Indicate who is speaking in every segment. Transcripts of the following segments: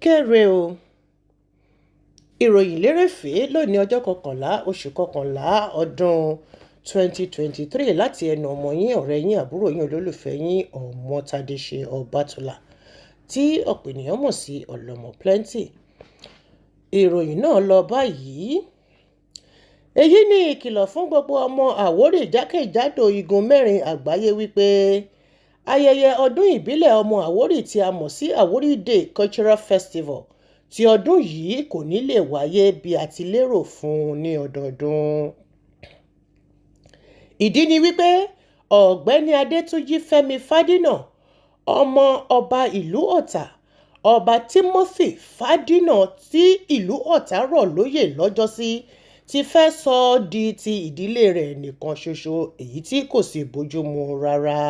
Speaker 1: Kéré o. Ìròyìn lérèfé lónìí, ọjọ́ 11 oṣù 11 ọdún 2023, láti ẹnu ọmọ yín, ọ̀rẹ́ yín, àbúrò yín, olólùfẹ́ yín, Ọmọ́tádéṣe Ọbátúlá, tí ọ̀pọ̀ ènìyàn mọ̀ sí Ọlọ́mọ Plenty. Ìròyìn náà lọ báyìí. Èyí ni ìkìlọ̀ fún gbogbo ọmọ Àwórì jákèjádò igun mẹ́rin àgbáyé wípé ayẹyẹ ọdún ìbílẹ̀ ọmọ Àwórì tí a mọ̀ sí Àwórì Day Cultural Festival ti ọdún yìí kò ní lè wáyé bí a ti lérò fún un ní ọdọọdún. Ìdí ni wípé Ọ̀gbẹ́ni Adétúnjì Fẹ́mi Fádínà, ọmọ ọba ìlú Ọ̀tà, Ọba Timothy Fádínà tí ìlú Ọ̀tà rọ̀ lóyè lọ́jọ́sí, ti fẹ́ sọ ọ́ di ti ìdílé rẹ̀ nìkan ṣoṣo, èyí tí kò sì bójúmu rárá.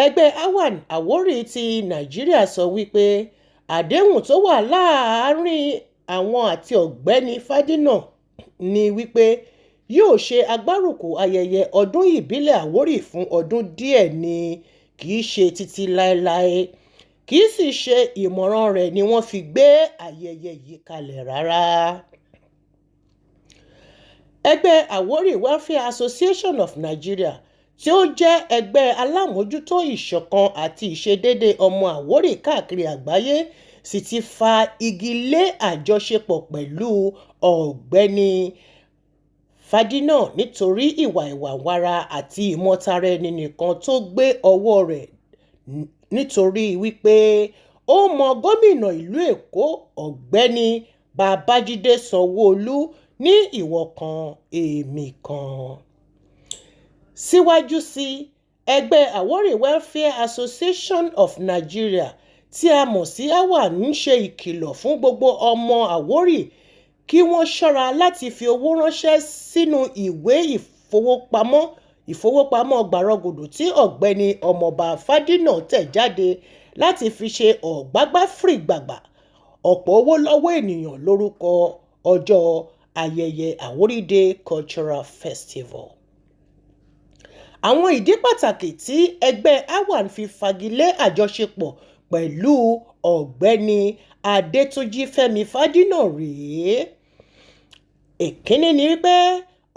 Speaker 1: Ẹgbẹ́ AWAN Àwórì ti Nàìjíríà sọ wípé àdéhùn tó wà láàárín àwọn àti Ọ̀gbẹ́ni Fádínà ni wípé yóò ṣe agbárùkù ayẹyẹ ọdún ìbílẹ̀ Àwórì fún ọdún díẹ̀ ni, kì í ṣe títí láéláé, kì í sì ṣe ìmọ̀ràn rẹ̀ ni wọ́n fi gbé ayẹyẹ yìí kalẹ̀ rárá. Ẹgbẹ́ Àwórì Welfare Association of Nigeria, tí ó jẹ́ ẹgbẹ́ alámòójútó ìṣọ̀kan àti ìṣedéédé ọmọ Àwórì káàkiri àgbáyé, sì ti fa igi lé àjọṣepọ̀ pẹ̀lú Ọ̀gbẹ́ni Fádínà nítorí ìwà ìwàǹwara àti ìmọ̀tara-ẹni-nìkan tó gbé ọwọ́ọ rẹ̀, nítorí wípé ó mọ gómìnà ìlú Èkó, Ọ̀gbẹ́ni Babájídé Sanwó-Olú, ní ìwọ̀ kan èèmì kan. Síwájú sí i, ẹgbẹ́ Àwórì Welfare Association of Nigeria tí a mọ̀ sí AWAN ń ṣe ìkìlọ̀ fún gbogbo ọmọ Àwórì kí wọ́n ṣọ́ra láti fi owó ránṣẹ́ sínú ìwé ìfowópamọ́ gbàrọgùdù tí Ọ̀gbẹ́ni Ọmọọba Fádínà tẹ̀ jáde láti fi ṣe ọ̀gbágbáfìrìgbàgbà ọ̀pọ̀ owó lọ́wọ́ ènìyàn lórúkọ ọjọ́ ayẹyẹ Àwórì Day Cultural Festival. Àwọn ìdí pàtàkì tí ẹgbẹ́ AWAN fi fagilé àjọṣepọ̀ pẹ̀lú Ọ̀gbẹ́ni Adétúnjì Fẹ́mi Fádínà rèé: Ìkínní ni wípé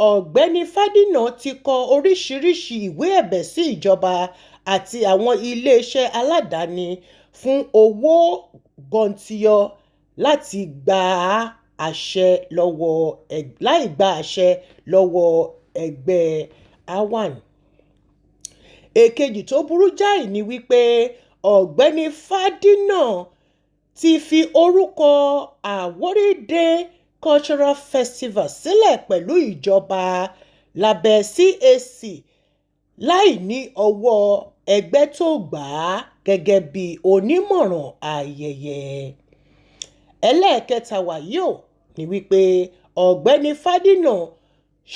Speaker 1: Ọ̀gbẹ́ni Fádínà ti kọ oríṣiríṣi ìwé ẹ̀bẹ̀ sí ìjọba àti àwọn iléeṣẹ́ aládàáni fún owó gọ̀ǹtìyọ̀ láì gba àṣẹ lọ́wọ́ ẹgbẹ́ AWAN. Èkejì tó burú jáì ni wípé Ọ̀gbẹ́ni Fádínà ti fi orúkọ Àwórì Day Cultural Festival sílẹ̀ pẹ̀lú ìjọba lábẹ́ CAC láì ní ọwọ́ ẹgbẹ́ tó gbà á gẹ́gẹ́ bí onímọ̀ràn ayẹyẹ. Ẹlẹ́ẹ̀kẹta wàyí o ní wípé Ọ̀gbẹ́ni Fádínà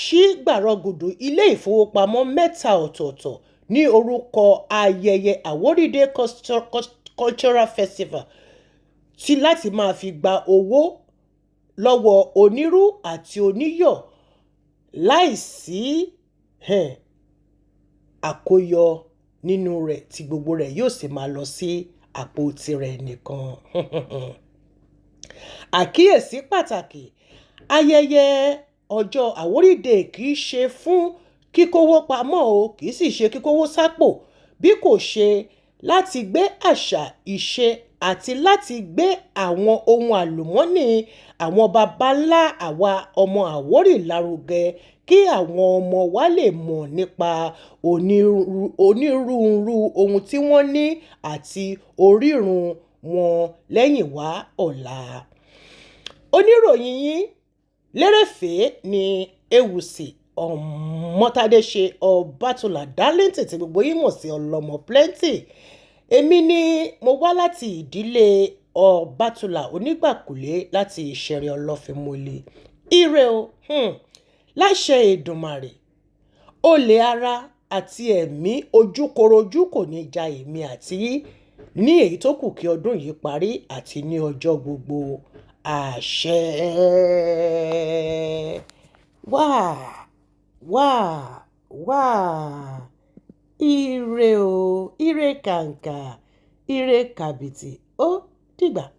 Speaker 1: ṣí gbàrọgùdù ilé ìfowópamọ́ mẹ́ta ọ̀tọ̀ọ̀tọ̀ ní orúkọ ayẹyẹ Àwórì Day Cultural Festival tí láti máa fi gba owó lọ́wọ́ onírú àti oníyọ̀ láìsí àkóyọ nínú rẹ̀, tí gbogbo rẹ̀ yóò sì máa lọ sí àpò tirẹ̀ nìkan. Àkíyèsí pàtàkì: ayẹyẹ ọjọ́ Àwórì Day kì í ṣe fún kíkówó pamọ́ o, kì í sì ṣe kíkówó sápò, bí kò ṣe láti gbé àṣà, ìṣe àti láti gbé àwọn ohun àlùmọ́nì àwọn baba ńlá àwa ọmọ Àwórì lárugẹ, kí àwọn ọmọ wa lè mọ̀ nípa onírúurú ohun tí wọ́n ní àti orírun wọn lẹ́yìn wá ọ̀la. Oníròyìn yín lérèfé ní Ewùsì Ọmọ́tádéṣe Ọbátúlá Darlington, tí gbogbo yín mọ̀ sí Ọlọ́mọ Plenty. Èmi ni mo wá láti ìdílé Ọbátúlá Onígbàkúlé láti Ìṣẹ̀rẹ̀ Ọlọ́fínmọ́lé. Ire o, láṣẹ Èdùmàrè, olè ara àti ẹ̀mí ojúkorojú kò ní ja èmi àti yín ní èyí tó kù kí ọdún yìí parí àti ní ọjọ́ gbogbo. Àṣẹ. Wá, wá, wá. Ire o, ire kàǹkà, ire kàbìtì ó. Dìgbà.